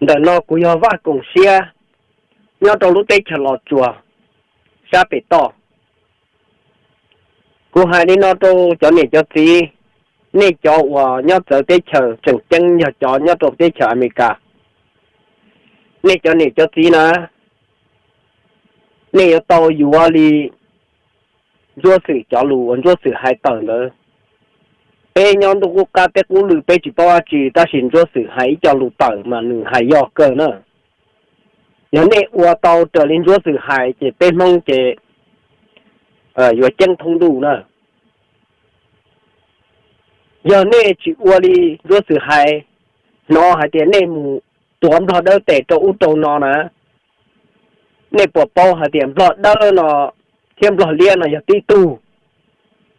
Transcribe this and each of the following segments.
Ntawm no kuv yog Vaj Koom Siab nyob rau lub teb chaws Los Tsuas sab pem toj. Kuv hais li no rau cov niam cov txiv, nej cov uas nyob txawv teb chaws, tseem ceeb yog cov nyob rau teb chaws Amelikas, nej cov niam cov txiv na, nej yuav tau yuav li Ntsuab Xwm cov lus uas Ntsuab Xwm hais tawm ntawd. Peb nyob ntuj qub qab teb qub lw peb tsis paub dab tsi, tab sis Ntsuab Xwm hais ib co lus tawm mas nws hais yog kawg na. Yog nej ua tau raws li Ntsuab Xwm hais ces peb Hmoob ces yuav ceeb thoob ntuj na. Yog nej tsis ua li Ntsuab Xwm hais, hnov hais tias nej mus tuav Nplog Dawb tes rau ub rau no na, nej puas paub hais tias Nplog Dawb no thiab Nplog Liab no yog tib tug?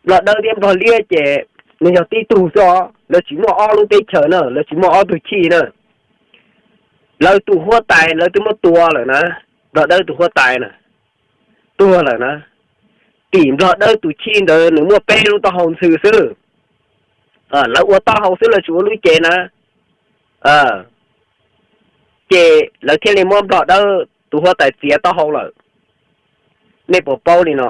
Nplog Dawb thiab Nplog Liab ces nws yog tib tug xwb os, lawv tsis muaj ob lub teb chaws na, lawv tsis muaj ob tug chij na. Lawv tus huab tais lawv twb muab tua lawm na, Nplog Dawb tus huab tais na, tuag lawm na. Tim Nplog Dawb tus chij ntawd nws muaj peb lub taub hau ntxhw xwb. Lawv ua taub hau xwb, lawv tsis ua lub cev na. Ces lawv thiaj li muab Nplog Dawb tus huab tais txiav taub hau lawm. Nej puas paub li no?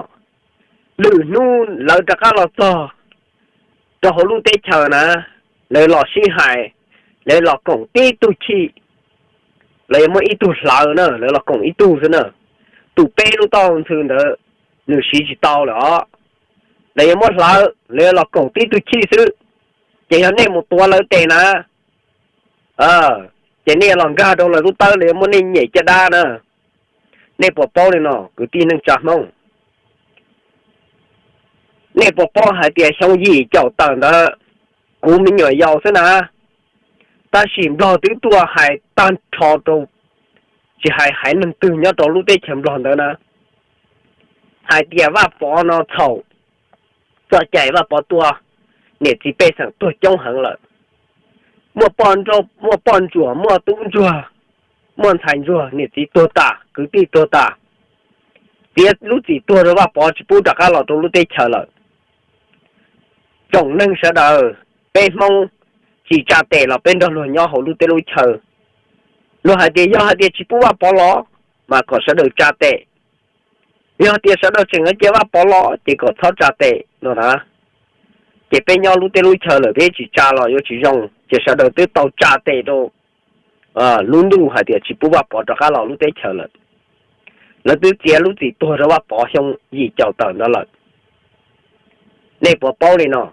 Lwm hnub lawv rov qab los txog rau hauv lub teb chaws na, lawv los sib hais, lawv los koom tib tug chij, lawv yuav muab ib tug hlawv na, lawv los koom ib tug xwb na. Tus peb lub taub hau ntxhw ntawd nws siv tsis tau lawm os, lawv yuav muab hlawv, lawv yuav los koom tib tug chij xwb. Ces yog nej mus tuav lawv tes na, ces nej yuav los nkag rau lawv lub tawb, lawv yuav muab nej nyem caj dab na. Nej puas paub li no kwv tij neej tsa Hmoob? Nej puas paub hais tias xyoo yim caum tawm ntawd, kuv me nyuam yaus xwb na, tab sis Nplog twb tuaj hais tag nrho rau, tsis hais haiv neeg twg nyob rau lub teb chaws Nplog ntawd na, hais tias Vaj Pov no txhaum, txoj cai Vaj Pov tua niam txiv pej xeem tuag coob heev lawm. Muaj poj ntsuam, muaj tub ntsuag, muaj ntxhais ntsuag, niam txiv tuag tas, kwv tij tuag tas, tiav lub txim tuag rau Vaj Pov tsis pub rov qab los rau lub teb chaws lawm. Tsoom neeg sawv daws, peb Hmoob tsis tsa tes los peb nrog luag nyob hauv lub teb lub chaw. Luag hais tias yog hais tias tsis pub Vaj Pov los, mas kom sawv daws tsa tes. Yog tias sawv daws tseem cia Vaj Pov los ces kom txhob tsa tes no na. Ces peb nyob lub teb lub chaw lawm peb tsis tsa los yuav tsis zoo, ces sawv daws twb tau tsa tes rau lub ntuj hais tias tsis pub Vaj Pov rov qab los lub teb chaws lawm. Lawv twb txiav lub txim tuag rau Vaj Pov xyoo yim caum tawm ntawd lawm. Nej puas paub li no?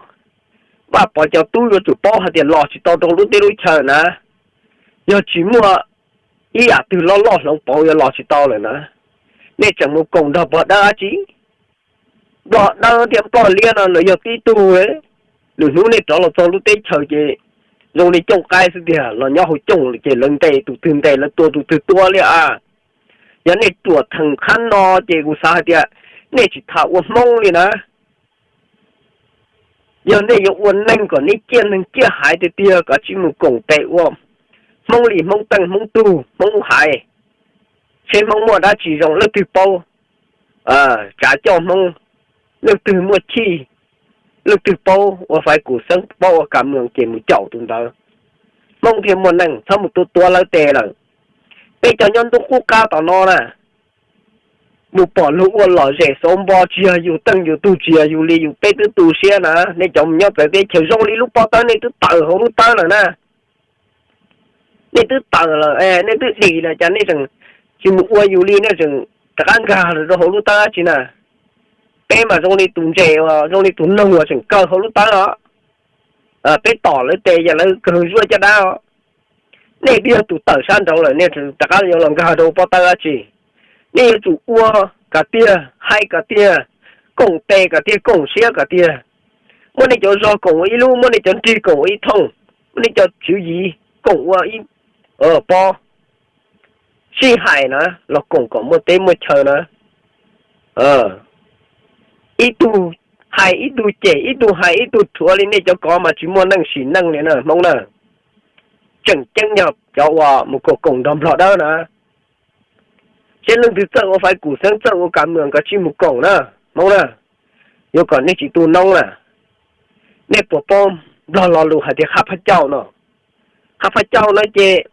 Vaj Pov cov tub yuav tsum paub hais tias los tsis tau rau lub teb lub chaw na, yog tsis muaj ib yam twg loj loj hloov pauv yuav los tsis tau lawm na. Nej tseem mus koom nrog Nplog Dawb dab tsi? Nplog Dawb thiab Nplog Liab no lawv yog tib tug. Lwm hnub nej rov los txog lub teb chaws ces zoo li cooj qaib xwb tiag, los nyob hauv cooj ces lawv ntes tus twg ntes, lawv tua tus twg tua li a. Yog nej ruam theem qhab no ces kuv xav hais tias nej tsis tham ua Hmoob li na. Yog nej yuav ua neeg kom nej ciaj neeg ciaj haiv tiag tiag, kom tsis mus koom tes ua Hmoob li Hmoob teej Hmoob tug Hmoob haiv, seb Hmoob muaj dab tsi zoo, leej twg paub tsav coj Hmoob, leej twg muaj chij, leej twg paub ua fais kum xeeb, paub ua kas mws ces mus caum tus ntawd, Hmoob thiaj muaj neej. Txhob mus tua tuav lawv tes lawm. Peb cov nyob ntuj qub qab tom no na, mus pom luag ua lom zem xauv npo, tsis yog yus teej yus tug, tsis yog yus li yus, peb twb tu siab na. Nej cov mus nyob txawv teb chaws zoo li lub pob tawb nej twb tawm hauv lub tawb lawm na. Nej twb tawm lawm, nej twb dim lawm, cas nej tseem tsis mus ua yus li, nej tseem rov qab nkag lawm rau hauv lub tawb dab tsi na? Peb mas zoo li tus ntses, zoo li tus noog uas tseem kaw hauv lub tawb os. Peb tom lawv tes yog lawv kawg zuaj caj dab os. Nej twb yog tus tawm sab nraud lawm, nej rov qab yuav los nkag rau pob tawb dab tsi? Nej yuav tsum ua kom tiag, hais kom tiag, koom tes kom tiag, koom siab kom tiag. Muab nej cov zog koom ua ib lub, muab nej cov nrig koom ua ib thooj, muab nej cov tswv yim koom ua ib pob. Sib hais na, los koom kom muaj teb muaj chaw na. Ib tug hais ib tug cem, ib tug hais ib tug rhuav li nej cov kov mas tsis muaj neej sim neej li na Hmoob na. Tseem ceeb yog cov uas mus koom koom nrog Nplog Dawb na. Seb leej twg txawj ua fais kum xeeb, txawj ua kas mws, koj tsij mus koom na Hmoob na. Yuav kom nej tsis tu noob na. Nej puas paub Nplog lo lus hais tias hab phab cauj no? Hab phab cauj no ces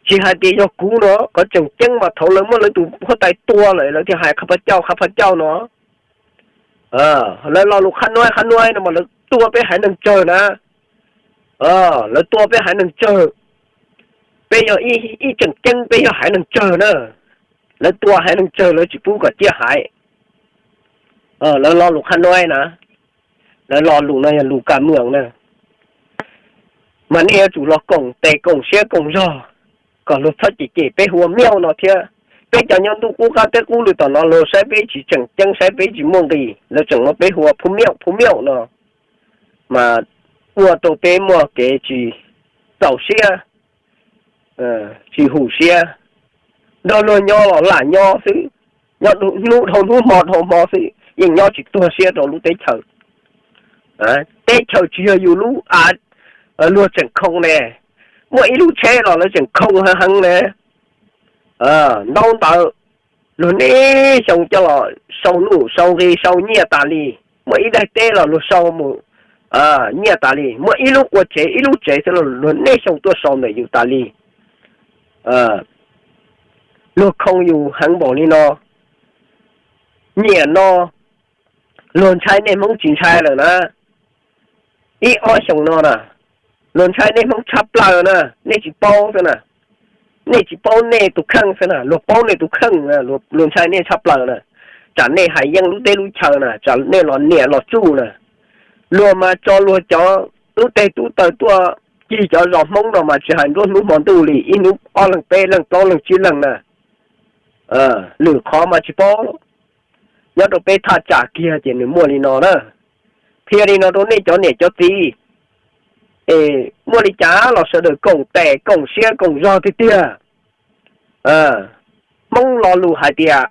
Tsis hais tias yog kuv no, qhov tseem ceeb mas thaum lawv muab lawv tus huab tais tua lawm lawv thiaj hais qha pha cauj qha pha cauj no. Lawv lo lus qha nuaib qha nuaib no mas lawv tua peb haiv neeg tsawg na. Lawv tua peb haiv neeg tsawg. Peb yog ib tseem ceeb peb yog haiv neeg tsawg na. Lawv tua haiv neeg tsawg lawv tsis pub kom ciaj haiv. Lawv lo lus qha nuaib na, lawv lo lus no yog lus kam mwm na. Mas nej yuav tsum los koom tes koom siab koom zog kom luag txhob cem cem peb hu ua miauj no thiab. Peb cov nyob ntuj qub qab teb qub lw tom no luag saib peb tsis tseem ceeb saib peb tsis muaj nqis lawv tseem muab peb hu ua phu miauj phu miauj no. Mas ua rau peb muaj kev tsis txaus siab, tsis hum siab, nrog luag nyob los lam nyob xwb, nyob hnub dhau hnub hmo dhau hmo xwb yeej nyob tsis tuag siab rau lub teb chaws. Teb chaws tsis yog yus lub av, luag tseem khoo ne, muaj ib lub tsheb los lawv tseem khoo heev heev ne. Ntau ntawd luag niaj xyoo coj los sau nuj sau nqi sau nyiaj tas li, muaj ib daim teb los luag sau mus nyiaj tas li, muaj ib lub qua tsev ib lub tsev xwb los luag niaj xyoo tuaj sau ntawm yus tas li. Luag khoo yus heev npaum li no, nyiam no luag ntshai nej Hmoob tsis ntshai lawm na. Ib ob xyoos no na, luag ntshai nej Hmoob tshaj plaws na, nej tsis paub xwb na. Nej tsis paub nej tus kheej xwb na, luag paub nej tus kheej, luag ntshai nej tshaj plaws na. Tsam nej hais yeej lub teb lub chaw na, tsam nej los niam los tsuj na. Luag mas tso luag cov tub teg tub taw tuaj cig cov zos Hmoob no mas tsis hais nruab hnub hmo ntuj li, ib hnub ob leeg peb leeg plaub leeg tsib leeg na. Lwm qhov mas tsis paub, nyob rau peb thaj tsam kiag ces nws muaj li no na. Qhia li no rau nej cov niam cov txiv, es muaj li cas los sawv daws koom tes koom siab koom zog tiag tiag. Hmoob lo lus hais tias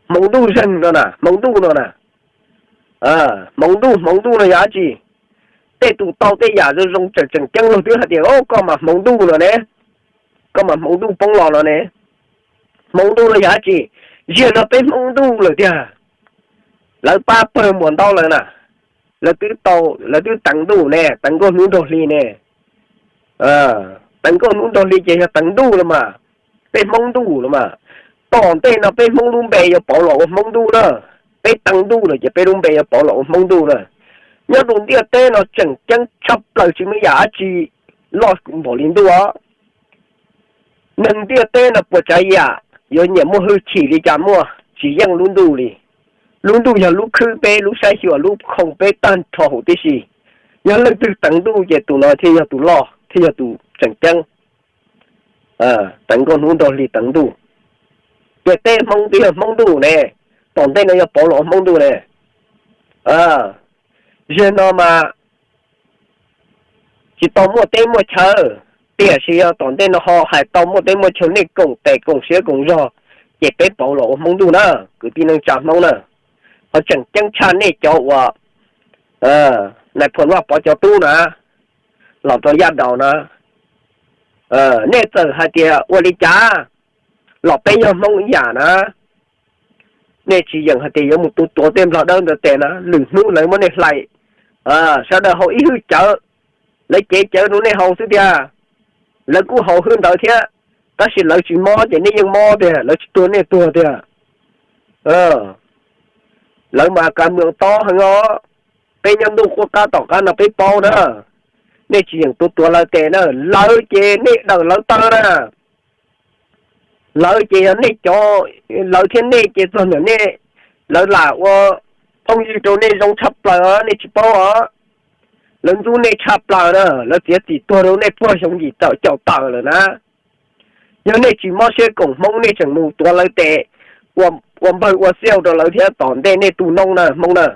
hmoov ntuj zeeg no na, hmoov ntuj no na. Hmoov ntuj, hmoov ntuj no yog dab tsi? Tej tus tau tej yam zoo zoo tseem tseem ceeb luag twb hais tias, o, koj mas hmoov ntuj no ne, koj mas hmoov ntuj poob los no ne. Hmoov ntuj no yog dab tsi? Ziag no peb hmoov ntuj lawm tiag. Lawv pab pawg muam ntau lawm na, lawv twb tau, lawv twb teev ntuj ne, teev nkauj hnub nraug hli ne. Teev nkauj hnub nraug hli ces yog teev ntuj los mas, peb hmoov ntuj los mas. Tom ntej no peb hmoov lub npe yuav pauv los ua hmoov ntuj na. Peb teev ntuj lawm ces peb lub npe yuav pauv los ua hmoov ntuj na. Nyob rau ntiaj teb no tseem ceeb tshaj plaws tsis muaj yam dab tsi loj npaum li ntuj os. Neeg ntiaj teb no puas tsav yam yuav nyiam muaj hwj chim li cas muaj, tsis yeej lub ntuj li. Lub ntuj yog lub khwb peb, lub saib xyuas, lub khoo peb tag nrho huv tib si. Yog leej twg teev ntuj ces tus no thiaj yog tus loj, thiaj yog tus tseem ceeb. Teev nkauj hnub nraug hli teev ntuj, ces tej hmoov twb yog hmoov ntuj ne. Tom ntej no yog pauv los ua hmoov ntuj ne. Zaum no mas tsis tau muaj teb muaj chaw, tiam sis yog tom ntej no ho hais tau muaj teb muaj chaw, nej koom tes koom siab koom zog, ces peb pauv los ua hmoov ntuj na, kwv tij neej tsa hmoob na. Ho tseem ceeb tshaj nej cov uas Nais Phoo Vaj Pov cov tub na, los rau Yaj Daus na, nej txawm hais tias ua li cas los peb yog hmoob ib yam na. Nej tsis yeem hais tias yuav mus tu tuav tej nplog dawb ntawd tes na, lwm hnub lawv muab nej hlais. Sawv daws haus ib hwj cawv, lawv cev cawv rau nej haus xwb tiag. Lawv kuj haus hwj ntawd thiab, tab sis lawv tsis mob ces nej yeej mob tiag, lawv tsis tuag nej tuag tiag. Lawv mas kav mws tob heev os. Peb nyob ntuj qub qab tom qab no peb paub na. Nej tsis yeem tu tuav lawv tes na, lawv ces nej dawm lawv taw na. Lawv ces yog nej cov, lawv thiab nej ces txog ntawm nej, lawv lam ua phooj ywg rau nej zoo tshaj plaws os, nej tsis paub os. Lawv ntxub nej tshaj plaws na, lawv txiav txim tuag rau nej puag xyoo yim tawm caum tawm lawm na. Yog nej tsis mob siab koom hmoob nej tseem mus tuav lawv tes, ua npawg ua xiauj rau lawv thiab tom ntej nej tu noob na hmoob na.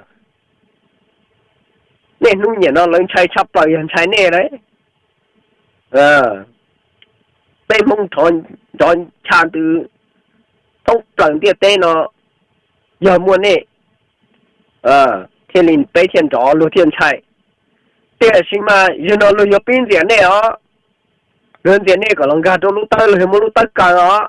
Nej hnub nyiam no lawv ntshai tshaj plaws yog ntshai nej lawm. Peb hmoob nrov ncha ntws thoob plaws ntiaj teb no, yog muaj nej thiaj li peb thiaj nrov luag thiaj ntshai. Tiam sis mas yog no luag yuav pib ntxias nej os. Luag ntxias nej kom los nkag rau lub tawb, luag yuav muab lub tawb kaw os.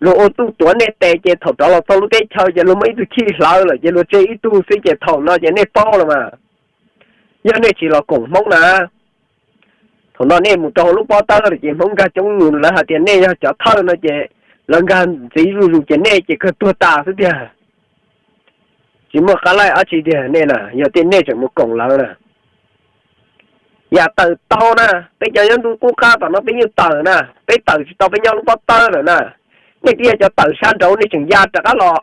Luag ua tuj tuav nej tes ces thaum rov los txog lub teb chaws ces luag muaj ib tug chij hlawv lawm ces luag tseg ib tug xwb ces thaum no ces nej paub los mas. Yog nej tsis los koom hmoob na, Thaum no nej mus rau hauv lub pob tawb lawm ces Hmoob nkag coob zus, lawv hais tias nej yog cov thawj no ces lawv nkag ntxiv zuj zus ces nej ces kawg tuag tas xwb tiag. Tsis muaj qab laij dab tsi tiag nej na, yog tias nej tseem mus koom lawv na. Yam tawm tau na, peb cov nyob ntuj qub qab tom no peb yeej tawm na, peb tawm tsis tau peb nyob lub pob tawb lawm na. Nej twb yog cov tawm sab nraud nej tseem ya rov qab los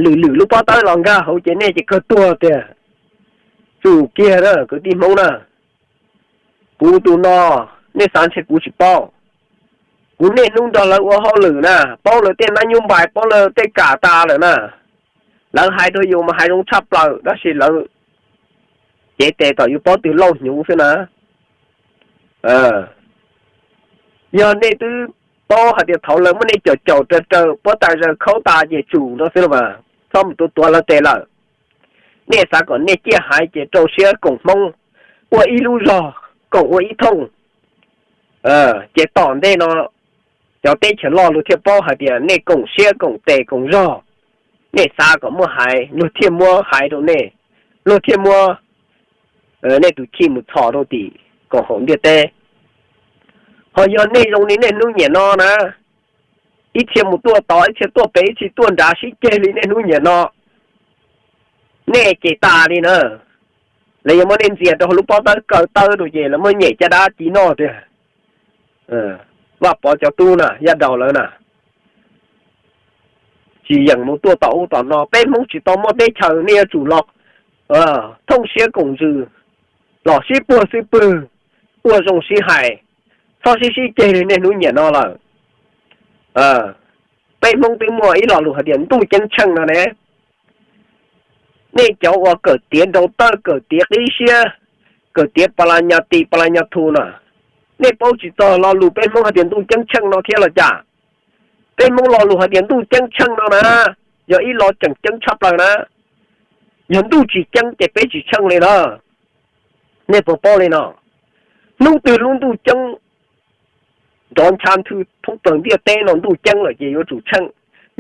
lwm lwm lub pob tawb los nkag hauv ces nej ces kawg tuag tiag. Tsum kiag na kwv tij Hmoob na. Kuv tus no, nej xav ntshe kuv tsis paub. Kuv niaj hnub nrog lawv ua hauj lwm na, paub lawv tej nab nyub npais, paub lawv tej kam tas lawm na. Lawv hais rau yus mas hais zoo tshaj plaws tab sis lawv cev tes tom yus pob tw lauj hnyuv xwb na. Yog nej twb paub hais tias thaum lawv muab nej caum caum raws raws puab tais zaws khaub tas ces tsum no xwb los mas txhob mus tuav tuav lawv tes lawm. Nej xav kom nej ciaj haiv ces rau siab koom Hmoob ua ib lub zog, koom ua ib thooj. Ces tom ntej no cov teb chaws loj luag thiaj paub hais tias nej koom siab koom tes koom zog. Nej xav kom muaj haiv luag thiaj muab haiv rau nej, luag thiaj muab nej tus chij mus txhos rau tim koom haum ntiaj teb. Ho yog nej zoo li niaj hnub niam no na, ib txhia mus tuaj tod, ib txhia tuaj pem, ib txhia tuaj nrad sib ceg li niaj hnub niam no, nej ces tas li na. Lawv yuav muab nej ntxias rau hauv lub pob tawb kaw tawb rau ces lawv muab nyem caj dab ci noj tiag. Vaj Pov cov tub na, Yaj Daus lawv na, tsis yeem mus tuaj tom ub tom no. Peb Hmoob tsis tau muaj teb chaws, nej yuav tsum los thooj siab koom ntsws, los sib puag xwb pwg, ua zoo sib hais, txhob sib sib ceg li niaj hnub niam no lawm. Peb Hmoob twb muaj ib lo lus hais tias ntuj ceeb tsheej no ne. Nej cov uas kawm tiav nrau tawj, kawm tiav qib siab, kawm tiav pa la nyas tis pa la nyas thu no, nej paub tsis txog lo lus peb Hmoob hais tias ntuj ceeb tsheej no thiab los cas? Peb Hmoob lo lus hais tias ntuj ceeb tsheej no na, yog ib lo tseem ceeb tshaj plaws na. Yog ntuj tsis ceeb ces peb tsis tsheej li na. Nej puas paub li no? Hnub twg lub ntuj ceeb nrov ncha nthwv thoob plaws ntiaj teb no, ntuj ceeb lawm ces yuav tsum tsheej.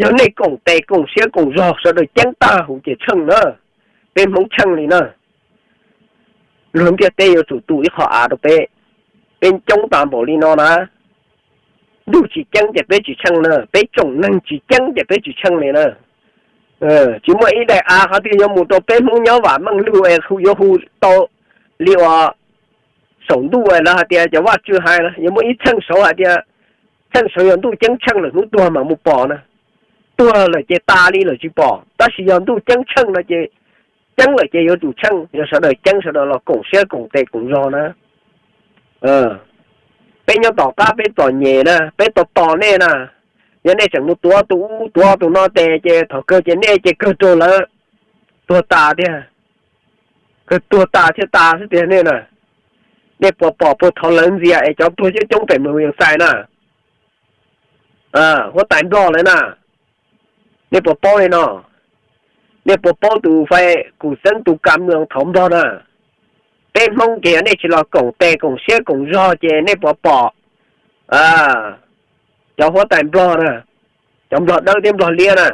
Yog nej koom tes koom siab koom zog sawv daws ceeb tag huv ces tsheej na. Peb Hmoob tsheej li na. Luag ntiaj teb yuav tsum tu ib qho av rau peb. Peb coob tas npaum li no na, ntuj tsis ceeb ces peb tsis tsheej na, peb tsoom neeg tsis ceeb ces peb tsis tsheej li na. Tsis muaj ib daim av qhov twg yuav mus rau peb Hmoob nyob vam meej lug es yuav hu tau li uas saum ntuj lawv hais tias cov vaj tswv hais, yuav muaj ib txheej saud hais tias, txheej saud yog ntuj ceeb tsheej lawm hnub tuag mas mus pom na. Tuag lawm ces tas li lawm tsis pom, tab sis yog ntuj ceeb tsheej no ces ceeb lawm ces yuav tsum tsheej, yog sawv daws ceeb sawv daws los koom siab koom tes koom zog na. Peb nyob tom qab peb txom nyem na, peb tos tos nej na. Yog nej tseem mus tuav tus ub tuav tus no tes ces thaum kawg ces nej ces kawg raug lawv tuag tas tiag. Kawg tuag tas thiaj tas xwb tiag nej na. Nej puas pom puag thaum lawv ntxias es cov tuag coob coob pem Moos Yees Xais na, huab tais Nplog lawv na? Nej puas paub li no? Nej puas paub tus fais Kus Xeeb tus kam mws thaum Nplog na? Peb Hmoob ces yog nej tsis los koom tes koom siab koom zog ces nej puas pom cov huab tais Nplog na, cov Nplog Dawb thiab Nplog Liab na,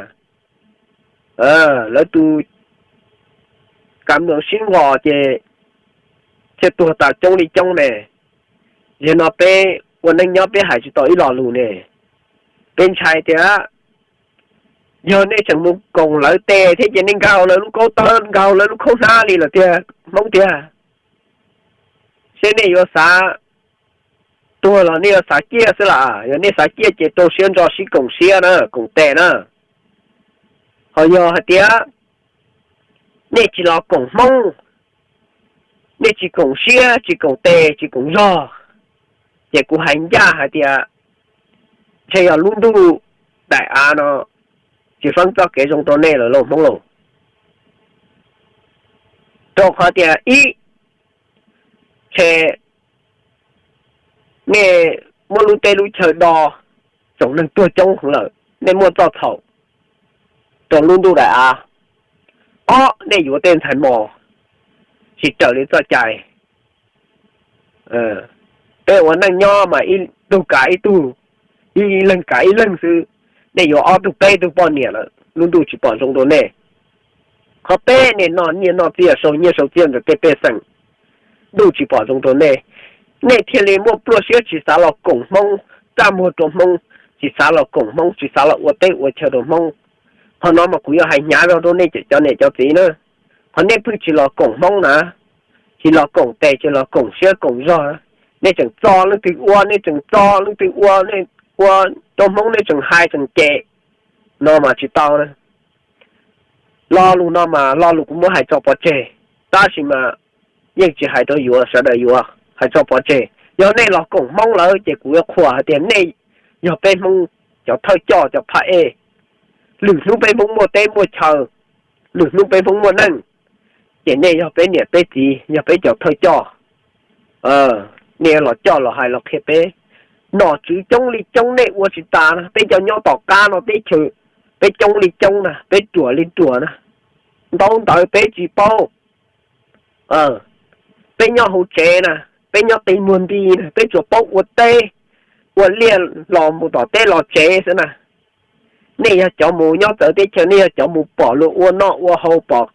lawv tus kam mws sib nqos ces thiaj tuag tas coob li coob ne. Yog no peb ua neej nyob peb hais tsis tau ib lo lus ne. Peb ntshai tias yog nej tseem mus koom lawv tes thiab ces nej nkag lawv lub kaub tawb, nkag lawv lub khaub hnab li lawm tiag Hmoob tiag. Seb nej yuav xav tuag los nej yuav xav ciaj xwb las? Yog nej xav ciaj ces rau siab ntso sib koom siab na, koom tes na. Ho yog hais tias nej tsis los koom Hmoob, nej tsis koom siab, tsis koom tes, tsis koom zog, ces kuv hais ncaj hais tias ntshe yog lub ntuj daim av no tsis feeb txoj kev zoo rau nej lawm lauj Hmoob lauj. Rau qhov tias ib, ntshe nej muab lub teb lub chaw do, tsoom neeg tuag coob heev lawm, nej muaj txoj txhaum rau lub ntuj daim av. Ob, nej yuav tej ntxhais mos tsis raws li txoj cai. Peb ua neej nyob mas ib tug kam ib tug, ib leeg kam ib leeg xwb. Nej yuav ob tug peb tug poj niam lawm, lub ntuj tsis pom zoo rau nej. Qhov peb, nej noj nyiaj noj txiaj, sau nyiaj sau txiaj ntawm tej pej xeem, ntuj tsis pom zoo rau nej. nej thiaj li muaj pluaj siab tsis xav los koom Hmoob, txaj muag rau Hmoob, tsis xav los koom Hmoob, tsis xav los ua teb ua chaw rau Hmoob. Qhov no mas kuv yuav hais hnyav zog rau nej cov niam cov txiv na. Qhov nej pheej tsis los koom Hmoob na, tsis los koom tes, tsis los koom siab koom zog, nej tseem txo leej twg ua, nej tseem txo leej twg ua, nej ua rau Hmoob nej tseem hais tseem cem, no mas tsis tau na. Lo lus no mas lo lus kuv muab hais tso pov tseg, tab sis mas yeej tsis hais rau yuav, sawv daws yuav hais tso pov tseg. Yog nej los koom Hmoob lawm ces kuv yuav qhuas hais tias nej yog peb Hmoob cov thawj coj cov phab ej. Lwm hnub peb Hmoob muaj teb muaj chaw, lwm hnub peb Hmoob muaj neej, ces nej yog peb niam peb txiv, yog peb cov thawj coj. Nej los coj los hais los qhia peb. Nom tswv coob li coob nej ua tsis tas na, peb cov nyob tom qab no teb chaws, peb coob li coob na, peb ruam li ruam na, ntaub ntawv peb tsis paub. Peb nyob hauv tsev na, peb nyob qi muag nti na, peb tsuas paub ua teb, ua liaj los mus tom teb los tsev xwb na. Nej yog cov mus nyob txawv teb chaws, nej yog cov mus pom luag ua noj ua haus, pom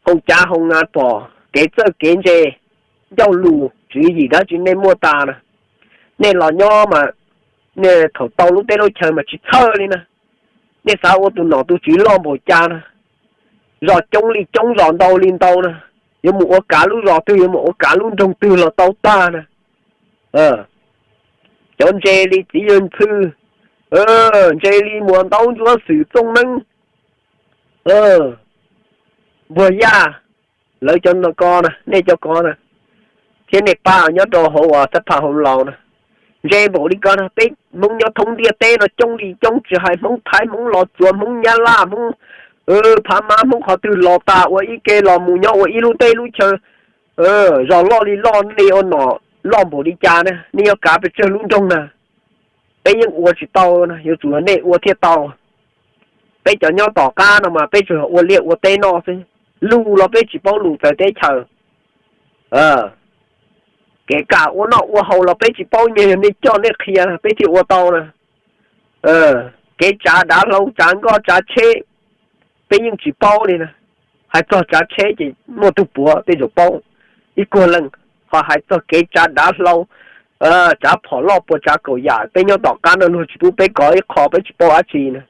hoo cav hoo nas, pom kev txawj kev ntse, ncauj lus tswv yim dab tsi nej muaj tas na. Nej los nyob mas thaum tau lub teb lub chaw mas tsis txhawj li na. Nej xav ua tus nom tus tswv loj npaum cas na, zos coob li coob zos ntau li ntau na, yuav mus ua kav lub zos twg yuav mus ua kav lub nroog twg los tau tag na. Cov ntse li txiv yawg ntxhw, ntse li muas ntaub ntsuab xwm txooj neeb, npuag yaj, lawv cov ko na, nej cov ko na, thiab nej pab nyob rau hauv uas xab pha hauv laus na, ntse npaum li ko na. Peb Hmoob nyob thoob ntiaj teb no coob li coob, tsis hais Hmoob Thaib, Hmoob Los Tsuas, Hmoob Nyab Laj, Hmoob Pha Mab, Hmoob qhov twg los tas ua ib ke los mus nyob ua ib lub teb lub chaw, zos loj li loj, nej ua nom loj npaum li cas na, nej yuav kav pes tsawg lub nroog na. Peb yeej ua tsis tau na, yuav tsum yog nej ua thiaj tau. Peb cov nyob tom qab no mas peb tsuas yog ua liaj ua teb noj xwb, lus los peb tsis paub lus txawv teb chaws. Kev kam ua noj ua haus los peb tsis paub, nyias yog nej coj nej qhia peb thiaj ua tau na. Kev tsav dav hlau, tsav nkoj tsav tsheb, peb yeej tsis paub li na. Hais txog tsav tsheb ces muaj tug puav tej zaum paub ib kuag leej, ho hais txog kev tsav dav hlau, tsav phom loj puas tsav kaum yam, peb nyob tom qab no luag tsis pub peb kov ib qho, peb tsis paub dab tsi na.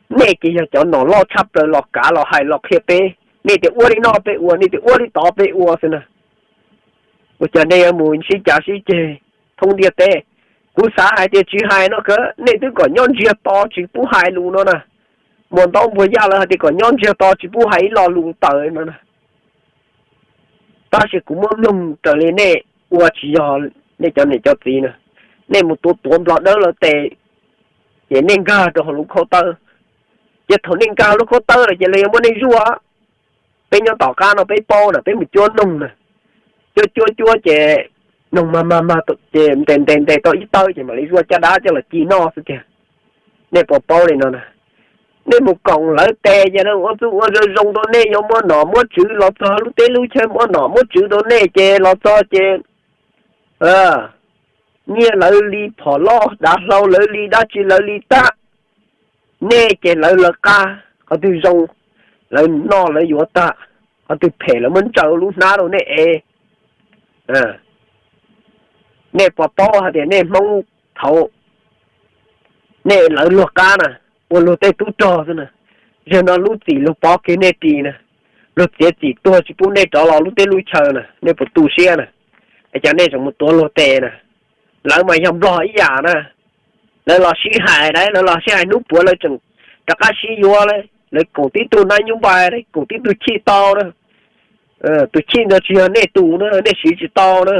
Nej ces yog cov nom loj tshaj plaws los kav los hais los qhia peb, nej tias ua li no peb ua, nej tias ua li tod peb ua xwb na. Ua cas nej yuav mus sib cav sib ceg thoob ntiaj teb? Kuv xav hais tias tsis hais no kawg, nej twb kom nyob ntsiag to tsis pub hais lus no na. Muas ntaub npuag yaj lawv hais tias kom nyob ntsiag to tsis pub hais ib lo lus tawm no na. Tab sis kuv muab mloog raws li nej ua tsis yog, nej cov niam cov txiv na, nej mus tuav tuav nplog dawb lawv tes, ces nej nkag rau hauv lub khaub tawb. Ces thaum nej nkag lub khaub tawb lawm ces lawv yuav muab nej zuaj. Peb nyob tom qab no peb paub na, peb mus cuab noog na, cuab cuab cuab ces noog mag mag mag ces ntes ntes ntes tau ib tawb ces mam li zuaj caj dab coj los ci noj xwb tiag. Nej puas paub li no na? Nej mus koom lawv tes ces ua txuj ua zoo zoo rau nej, yuav muab nom muab tswv los txog lub teb lub chaw, muab nom muab tswv rau nej ces los txog ces nyiaj lawv li, phom loj dav hlau lawv li, dab tsi lawv li tag. Nej ces lawv lawv qab, qhov twg zoo lawv noj lawv yuav tag, qhov twg phem lawv muab ntsaws lub hnab rau nej ev. Nej puas paub hais tias nej Hmoob thaum nej lawv luag qab na, ua luag tej tub rog xwb na, zaum no lub txim luag pov kiag nej ris na, luag txiav txim tuag tsis pub nej rov los lub teb lub chaw na, nej puas tu siab na? Es cas nej tseem mus tuav luag tes na? Lawv mas yog nplog ib yam na, lawv los sib hais na, lawv los sib hais hnub puav lawv tseem rov qab sib yuav li, lawv koom tib tug nab nyub npai, koom tib tug chij tau na. Tus chij ntawd tsis yog nej tus na, nej siv tsis tau na.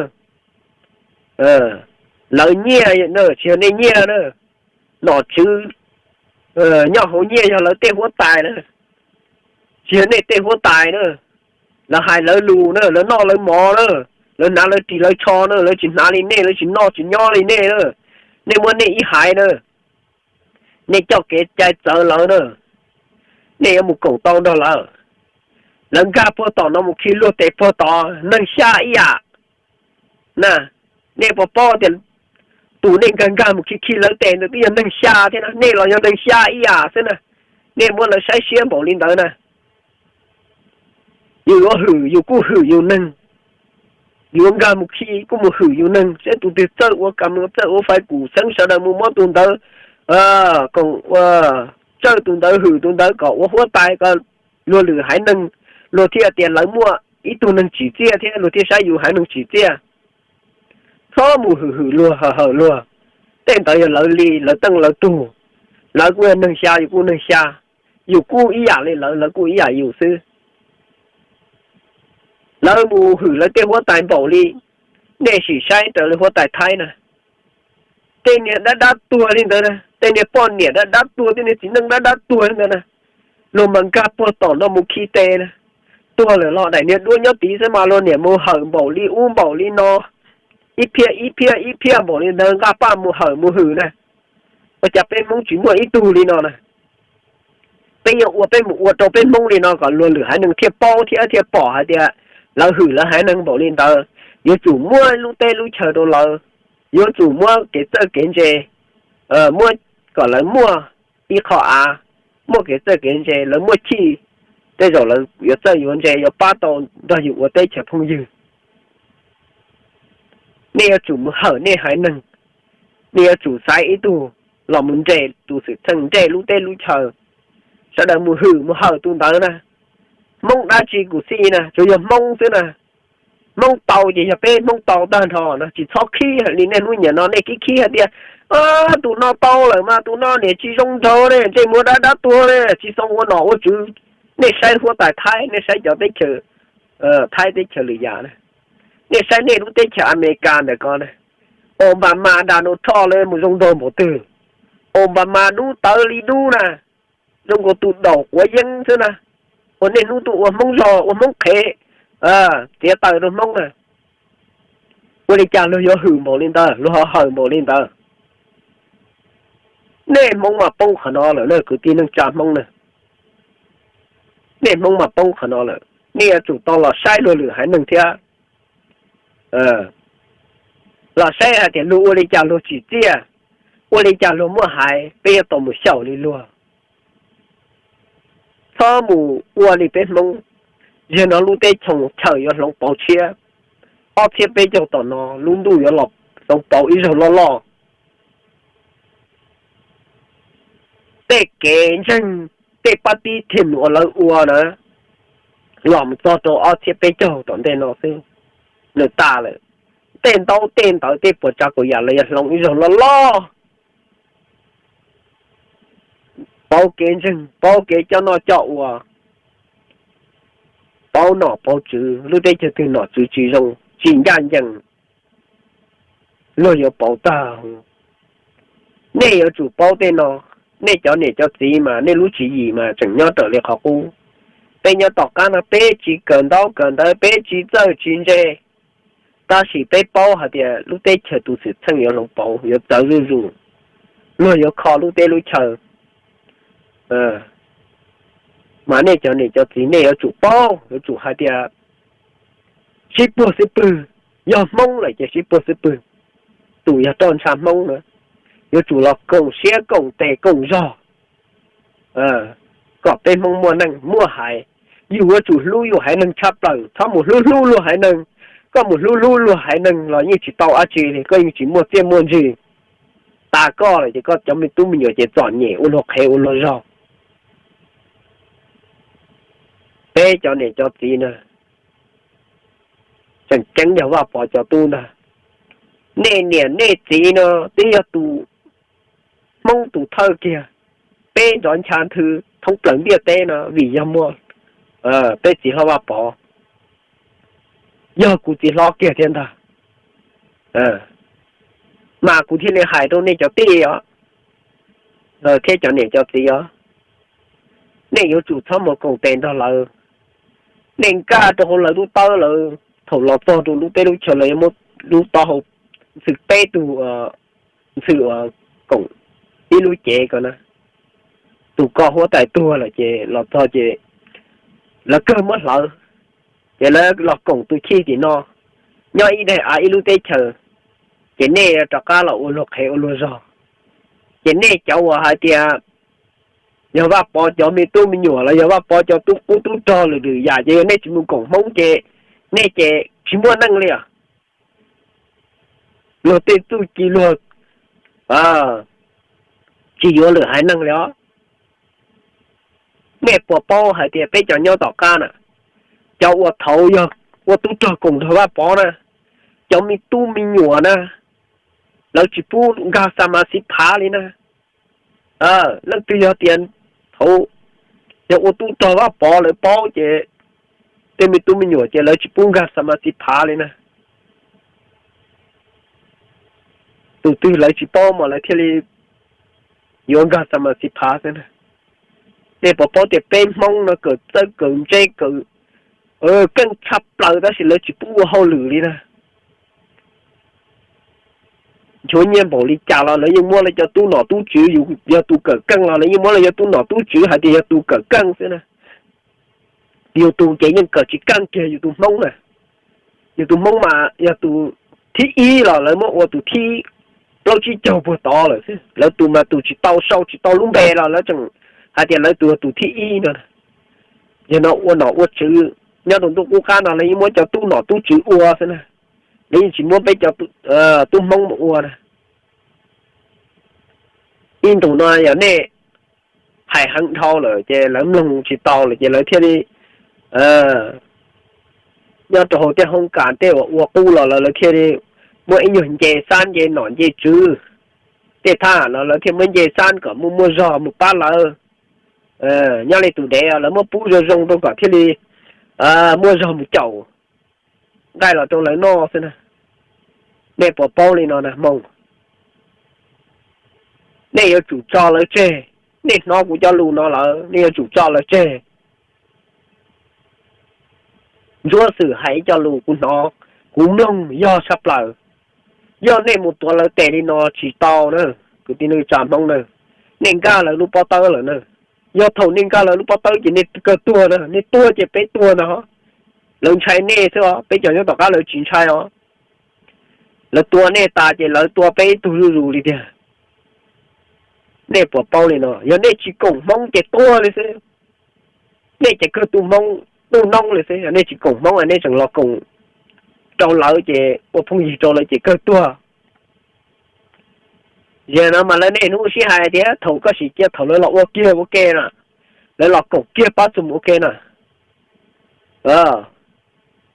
Lawv nyiaj na tsis yog nej nyiaj na. Nom tswv nyob hauv nyiaj yog lawv tej huab tais na, tsis yog nej tej huab tais na. Lawv hais lawv lus na, lawv noj lawv mov na, lawv hnav lawv ris lawv tsho na, lawv tsis hnav li nej, lawv tsis noj tsis nyob li nej na. Nej muab nej ib haiv na, nej coj kev cai txawv lawv na, nej yuav mus koom tau nrog lawv. Lawv nkag puag tom no mus khi luag tes puag tod, neeg xya ib yam na. Nej puas paub tias tus nej nkag nkag mus khi khi lawv tes ntawd twb yog neeg xya thiab na, nej los yog neeg xya ib yam xwb na. Nej muab lawv saib siab npaum li ntawd na. Yus yuav hwm yus kuj hwm yus neeg. yuav nkag mus khi kuj mus hwm yus neeg, seb tus twg txawj ua kam, txawj ua fais kum, xeeb sawv daws mus muab tus ntawd, kom ua, txawj tus ntawd hwm tus ntawd kom ua huab tais kom luag lwm haiv neeg, luag thiaj tias lawv muaj ib tug neeg tsim txiaj thiab luag thiaj saib yus haiv neeg tsim txiaj. Txhob mus hwm hwm luag, hawm hawm luag. Tej ntawd yog lawv li, lawv teej lawv tug, lawv kuj yog neeg xya, yus kuj neeg xya, yus kuj ib yam li lawv, lawv kuj ib yam yus xwb. Lawv mus hwm lawv tej huab tais npaum li, nej sim saib raws li huab tais Thaib na, tej niag dab dab tuag li ntawd na, tej niag poj niam dab dab tuag, tej niag txiv neej dab dab tuag li ntawd na, luag mas nkag puag tom no mus khi tes na, tuag lawm los daim niag duab nyob tid xwb mas luag niam mus hawm npaum li ub npaum li no, ib phiab ib phiab ib phiab npaum li ntawd nqa paj mus hawm mus hwm na. Ua cas peb Hmoob tsis muaj ib tug li no na? Peb yuav ua, peb mus ua rau peb Hmoob li no kom luag lwm haiv neeg thiaj paub thiab thiaj pom hais tias lawv hwm lawv haiv neeg npaum li ntawd. Yuav tsum muab lub teb lub chaw rau lawv, yuav tsum muab kev txawj kev ntse, muab kom lawv muaj ib qho av, muaj kev txawj kev ntse, lawv muaj chij, tej zaum lawv yuav txawj yuav ntse yuav pab tau nrog yus ua teb chaws phooj ywg. Nej yuav tsum mus hawm nej haiv neeg, nej yuav tsum xaiv ib tug los mus nres tus xwm txheej, nres lub teb lub chaw, sawv daws mus hwm mus hawm tus ntawd na. Hmoob dab tsi kuv xij na, tsuas yog Hmoob xwb na. Hmoob tau ces yog peb Hmoob tau tag nrho no, tsis txhob khib li nej hnub nyiam no nej khib khib hais tias tus no tau lawm mas tus no niam tsis zoo nraug ne, ntsej muag dab dab tuag ne, tsis xav ua nom ua tswv. Nej saib huab tais Thaib, nej saib cov teb chaws Thaib teb chaws lwm yam na, nej saib nej lub teb chaws Amelikas ntawm ko na, Obama, Donald Trump lawv mus zoo nraug npaum twg? Obama dub tawv li dub na, zoo nkaus tus daum quav yeeb xwb na. Ua niaj hnub tuaj ua Hmoob zog ua Hmoob qhev, txiav taws rau Hmoob na. Ua li cas luag yuav hwm npaum li ntawd, luag ho hawm npaum li ntawd? Nej Hmoob mas poob qhov no lawm na kwv tij neej tsa Hmoob na. Nej Hmoob mas poob qhov no lawm, nej yuav tsum tau los saib luag lwm haiv neeg thiab. Los saib hais tias luag ua li cas luag tsim txiaj, ua li cas luag muaj haiv, peb yuav tau mus xyaum li luag. Txhob mus ua li peb Hmoob. Yog no lub teb chaws yuav hloov pauv tshiab, ob txhiab peb caug tom no lub ntuj yuav los hloov pauv ib zaug loj loj. Tej kev ntseeg, tej pab tib thim uas lawv ua na, los mus txog rau ob txhiab peb caug tom ntej no xwb, nws tas lawm. Tej ntaub tej ntawv tej puas tsav kaus yam los yuav hloov ib zaug loj loj. Pauv kev ntseeg, pauv kev coj noj coj ua, pauv nom pauv tswv, lub teb chaws twg nom tswv tsis zoo tsis ncaj ncees, luag yuav pauv tag. Nej yuav tsum paub tej no, nej cov niam cov txiv mas nej lub tswv yim mas tseem nyob raws li qhov qub. Peb nyob tom qab no peb tsis kawm ntaub kawm ntawv, peb tsis txawj tsis ntse, tab sis peb paub hais tias lub teb chaws tus xwm txheej yuav hloov pauv yuav txawv zuj zus, luag yuav kho lub teb lub chaw. Mas nej cov niam cov txiv nej yuav tsum paub, yuav tsum hais tias sib puag xib pwg, yog Hmoob lawm ces sib puag xib pwg. Tus yog roj ntsha Hmoob na, yuav tsum los koom siab koom tes koom zog kom peb Hmoob muaj neej muaj haiv. Yus yuav tsum hlub yus haiv neeg tshaj plaws, txhob mus hlub hlub luag haiv neeg. Koj mus hlub hlub luag haiv neeg los yeej tsis tau dab tsi li, koj yeej tsis muaj txiaj muaj ntsig. Tas koj lawm ces koj cov me tub me nyuam ces txom nyem ua luag qhev ua luag zog. Peb cov niam cov txiv na, tseem ceeb yog Vaj Pov cov tub ntag. Nej niam nej txiv no twb yog tus Hmoob tus thawj kiag. Peb nrov ncha nthwv thoob plaws ntiaj teb no vim yog muaj peb txiv hlob Vaj Pov, yog kuv txiv hlob kiag thiab ntag. Mas kuv thiaj li hais rau nej cov tij os, thiab cov niam cov txiv os, nej yuav tsum txhob mus koom tes nrog lawv. Nej nkag rau hauv lawv lub tawb lawm, thaum los txog rau lub teb lub chaw lawv yuav muab lub taub hau ntxhw peb tug ntxhw uas koom ib lub cev ko na. Tus ko huab tais tuag lawm ces los txog ces lawv kawg muab hlawv, ces lawv los koom tus chij tim no, nyob ib daim av ib lub teb chaws, ces nej rov qab los ua luag qhev ua luag zog. Ces nej cov uas hais tias yog Vaj Pov cov me tub me nyuam los yog Vaj Pov cov tub qub tub rog lwm lwm yam ces yog nej tsis mus koom Hmoob ces nej ces tsis muaj neej li os. luag tej txuj ci luag tsis yuav lwm haiv neeg li os. Nej puas paub hais tias peb cov nyob tom qab na, cov uas thaud yog ua tub rog koom nrog Vaj Pov na, cov me tub me nyuam na, lawv tsis pub nkag xa mas xi phav li na. Leej twg yog tias thaud yog ua tub rog Vaj Pov lawv paub ces tej me tub me nyuam ces lawv tsis pub nkag xa mas xi phav li na. Tus twg lawv tsis paub mas lawv thiaj li yuav nkag xa mas xi phav xwb na. Nej puas paub tias peb Hmoob no kawm txawj kawm ntse kawm keej tshaj plaws tab sis lawv tsis pub ua hauj lwm li na. Nchuav nyiaj npaum li cas los lawv yeej muab lawv cov tub nom tub tswv, yog tus kawm keej los lawv yeej muab lawv cov tub nom tub tswv hais tias yog tus kawm keej xwb na. Yus tus ces yeej kawm tsis keej kiag yus tus Hmoob na. Yus tus Hmoob mas yog tus thib ib los lawv muab ua tus thib plaub tsib caug puag tod lawm xwb. Lawv tus mas tus tsis tau sau tsis tau lub npe los lawv tseem hais tias lawv tus yog tus thib ib no. Yog no ua nom ua tswv nyob rau ntuj qub qab no lawv yeej muab cov tub nom tub tswv ua xwb na. Lawv yeej tsis muab peb cov tub Hmoob mus ua na. Ib ntus no yog nej hais heev dhau lawm ces lawv mloog tsis tau lawm ces lawv thiaj li nyob rau hauv tej hoob kas tej uas ua qub los lawv thiaj li muab ib nyuag nce xab nce nom nce tswv tej thaj los lawv thiaj muab nce xab kom muaj muaj zog mus pab lawv. Nyob li tus dev lawv muab pub zoo zoo rau kom thiaj li muaj zog mus caum nqaij los rau lawv noj xwb na. Nej puas paub li no na Hmoob? Nej yuav tsum tso lawv tseg. Nej hnov kuv cov lus no lawm nej yuav tsum tso lawv tseg. Ntsuab Xwm hais ib co lus kuv hnov, kuv mloog yog tshaj plaws. Yog nej mus tuav lawv tes li no tsis tau na, kwv tij neej tsa Hmoob na. Nej nkag lawv lub pob tawb lawm na. Yog thaum nej nkag lawv lub pob tawb ces nej kawg tuag na, nej tuag ces peb tuag ntag. Lawv ntshai nej xwb os, peb cov nyob tom qab lawv tsis ntshai os. Lawv tua nej tas ces lawv tua peb ib tug zuj zus li tiag. Nej puas paub li no, yog nej tsis koom Hmoob ces tuag li xwb. Nej ces kawg tu Hmoob, tu noob li xwb, yog nej tsis koom Hmoob nej tseem los koom rau lawv ces ua phooj ywg rau lawv ces kawg tuag. Yog no mas lawv niaj hnub sib hais tias thaum koj sim cia thaum lawv los ua kiag ua ke na, lawv los koom kiag pab txus ua ke na.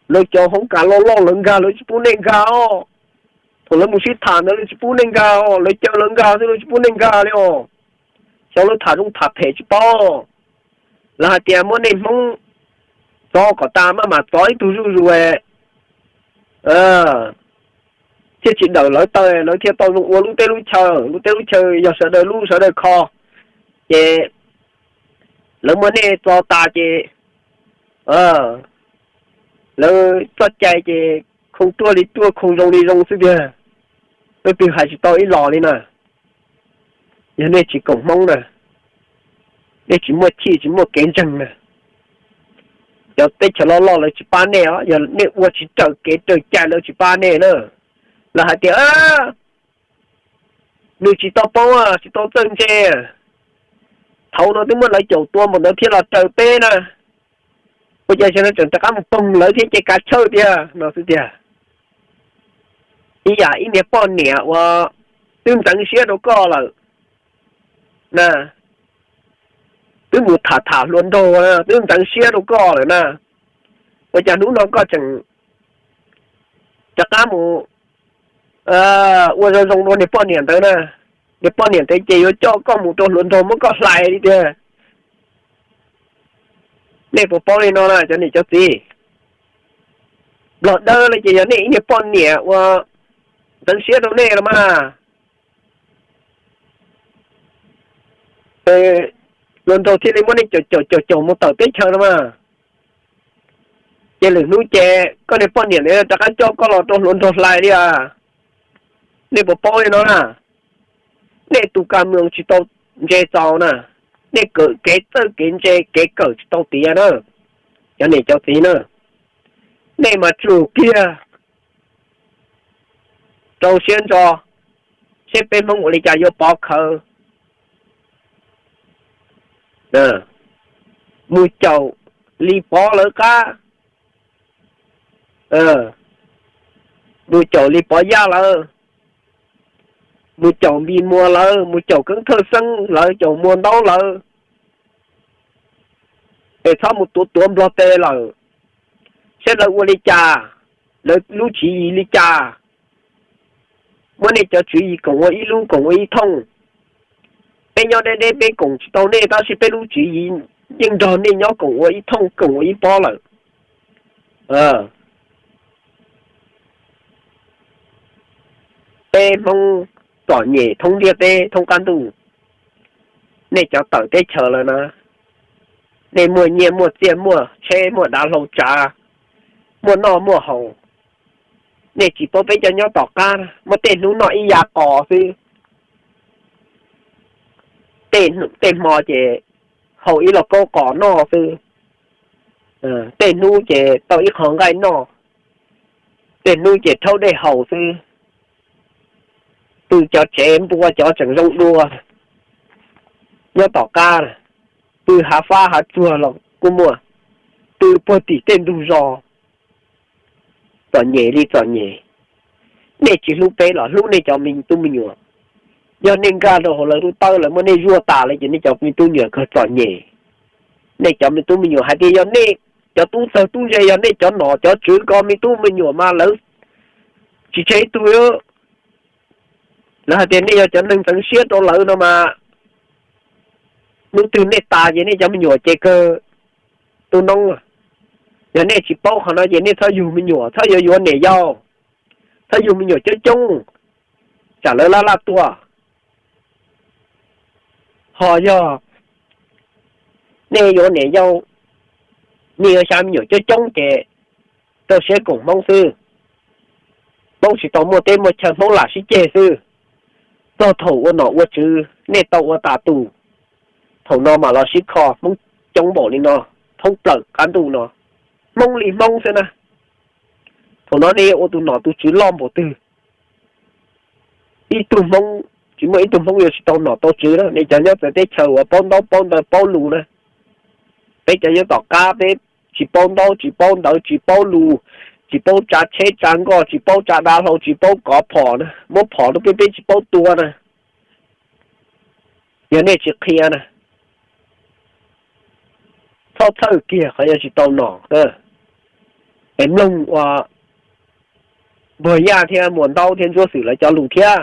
Lawv cov hoob kas loj loj lawv nkag lawv tsis pub nej nkag os. Thaum lawv mus sib tham ntawd lawv tsis pub nej nkag os, lawv caw lawv nkag xwb lawv tsis pub nej nkag li os. Xyov lawv tham zoo tham phem tsis paub. Lawv hais tias muab nej Hmoob txov kom tas maj mam txov ib tug zuj zus thiaj tsis dawm lawv taw lawv thiaj tau zoo ua lub teb lub chaw, lub teb lub chaw yog sawv daws lub sawv daws kho. Ces lawv muab nej txov tas ces lawv txoj cai ces khoo ruaj li ruaj khoo zoo li zoo xwb tiag. Leej twg hais tsis tau ib los li na. Yog nej tsis koom Hmoob na, nej tsis muaj chij tsis muaj kev ntseeg na, cov teb chaws loj loj lawv tsis pab nej os, yog nej ua tsis raws kev raws cai lawv tsis pab nej na. Lawv hais tias nws tsis tau paub, tsis tau txawj ntse, thaum no twb muab lawv caum tua npaum ntawd thiaj los raws peb na. Ua cas no tseem rov qab mus poog lawv thiab ces kav chawj tiag no xwb tiag. Ib yam ib niag poj niam uas twb ntxeev siab rau koj lawm na, twb mus tham tham hluas nraug, twb ntxeev siab rau koj lawm na, ua cas hnub no koj tseem rov qab mus ua zoo zoo rau niag poj niam ntawd na? Niag poj niam ntawd ces yuav coj koj mus rau hluas nraug muab koj hlais li tiag. Nej puas paub li no na cov niam cov txiv? Nplog dawb no ces yog nej ib niag poj niam uas ntxeev siab rau nej los mas, hluas nraug thiaj li muab nej caum caum caum caum mus tawm teb chaws no mas. Ces lwm hnub ces koj niag poj niam ntawd rov qab coj koj los rau hluas nraug hlais li as. Nej puas paub li no na? Nej tus kam mloog tsis tau ntse txaus na, nej kawm kev txawj kev ntse kev kawm tsis tau tiav na, cov niam cov txiv na. Nej mas tsum kiag rau siab ntso, seb peb Hmoob ua li cas yuav pov khawv. Mus caum li pov lawv qab, mus caum li pov yaj lawv, mus caum Npis Muas lawv, mus caum Keeb Thawj Xeeb lawv, caum Muas Ntaub lawv, es txhob mus tuav tuav Nplog tes lawm, saib lawv ua li cas, lawv lub tswv yim li cas. Muab nej cov tswv yim koom ua ib lub, koom ua ib thooj. Peb nyob deb deb peb koom tsis tau nej, tab sis peb lub tswv yim yeej nrog nej nyob koom ua ib thooj, koom ua ib pob lawm. Peb Hmoob txom nyem thoob ntiaj teb thoob qab ntuj. Nej cov tawm teb chaws lawm na, nej muaj nyiaj muaj txiaj, muaj tsheb muaj dav hlau tsav, muaj noj muaj haus. Nej tsis paub peb cov nyob tom qab, muaj tej hnub noj ib ya qos xwb, tej hmo ces haus ib lauj kaub qos noj xwb, tej hnub ces tau ib qho nqaij noj, tej hnub ces rhaub dej haus xwb. Pw cov tsev npua cov tseem zoo dua nyob tom qab, pw hav fab hav tsuag los kuj muaj, pw puag tim tej ntug zos. Txom nyem li txom nyem. Nej tsis hlub peb los hlub nej cov me tub me nyuam. Yog nej nkag rau hauv lawv lub tawb, lawv muab nej zuaj tas lawm ces nej cov me tub me nyuam kawg txom nyem. Nej cov me tub me nyuam hais tias yog nej cov tub txawg tub ntse, yog nej cov nom cov tswv ko me tub me nyuam mas lawv tsis tseg ib tug. Lawv hais tias nej yog cov neeg ntxeev siab rau lawv no mas, hnub twg nej tas ces nej cov me nyuam ces kawg tu noob. Yog nej tsis paub qhov no ces nej txhob yug me nyuam, txhob yuav yuav niam yau, txhob yug me nyuam coob coob, tsam lawv laj laj tuaj. Ho yog nej yuav niam yau, nej yuav xyav me nyuam coob coob ces rau siab koom Hmoob xwb. Hmoob tsis tau muaj teb muaj chaw, Hmoob lam sib ceg xwb. Txog thaum ua nom ua tswv nej tau ua tas tus, thaum no mam los sib kho. Hmoob coob npaum li no, thoob plaws qab ntuj no, Hmoob li Hmoob xwb na. Thaum no nej yuav ua tus nom tus tswv loj npaum twg? Ib tug Hmoob, tsis muaj ib tug Hmoob yuav tsis tau nom tau tswv na. Nej cov nyob txawv teb chaws uas paub ntaub paub ntawv paub lus na, peb cov nyob tom qab peb tsis paub ntaub tsis paub ntawv tsis paub lus, tsis paub tsa tsheb tsa nkoj, tsis paub tsa dav hlau, tsis paub kov phom na, muab phom rau peb, peb tsis paub tua na. Yog nej tsis qhia na, txhob txhawj kiag qhov yuav tsis tau nom. Es mloog ua Npuag Yaj thiab Muas Ntaub thiab Ntsuab Xwm lawv cov lus thiab.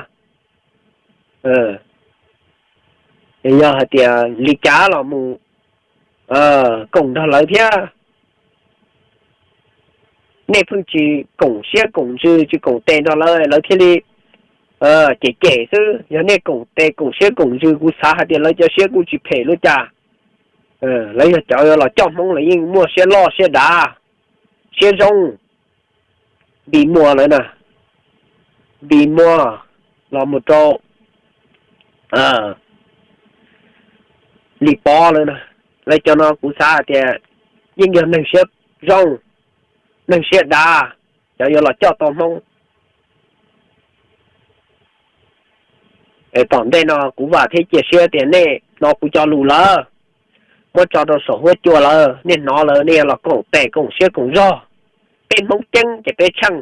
Yog hais tias li cas los mus koom nrog lawv thiab. Nej pheej tsis koom siab koom ntsws, tsis koom tes nrog lawv, lawv thiaj li cem cem xwb. Yog nej koom tes koom siab koom ntsws, kuv xav hais tias lawv cov siab kuj tsis phem li cas. Lawv yog cov los coj Hmoob, lawv yeej muaj siab loj siab dav, siab zoo. Npis Muas lawv na, Npis Muas los mus rau Lis Pov lawv na, lawv cov no kuv xav hais tias yeej yog neeg siab zoo, neeg siab dav, cov yuav los coj tau Hmoob. Tom ntej no kuv vam thiab cia siab tias nej hnov kuv cov lus lawm, muab tso rau saum huab cua lawm, nej hnov lawm nej yuav los koom tes koom siab koom zog. Peb Hmoob ceeb ces peb tsheej,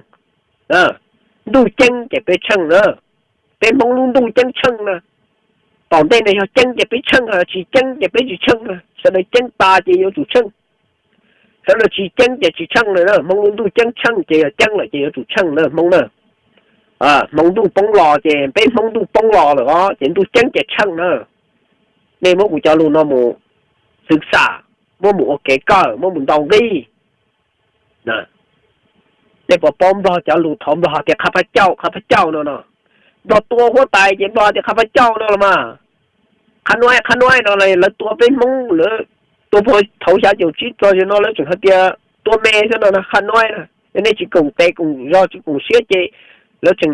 ntuj ceeb ces peb tsheej na. Peb Hmoob lub ntuj ceeb tsheej na. Tom ntej no yog ceeb ces peb tsheej, tsis ceeb ces peb tsis tsheej na. Sawv daws ceeb tas ces yuav tsum tsheej, sawv daws tsis ceeb ces tsis tsheej na. Hmoob lub ntuj ceeb tsheej ces yog ceeb lawm ces yuav tsum tsheej na Hmoob na. Hmoob ntuj poob los ces peb Hmoob ntuj poob los lawm os, ces ntuj ceeb ces tsheej na. Nej muab kuv cov lus no mus xwv xam, muab mus ua kev kawm, muab mus ntaus nqi. Nej puas paub Nplog cov lus thaud Nplog tias qha pha cauj, qha pha cauj no no? Nplog tua huab tais ces Nplog tias qha pha cauj no los mas. Qha nuaib, qha nuaib no lawv tua peb Hmoob, lawv tua puag thaud xya caum tsib txog no lawv tseem hais tias tua me xwb no, qha nuaib na. Yog nej tsis koom tes koom zog tsis koom siab ces lawv tseem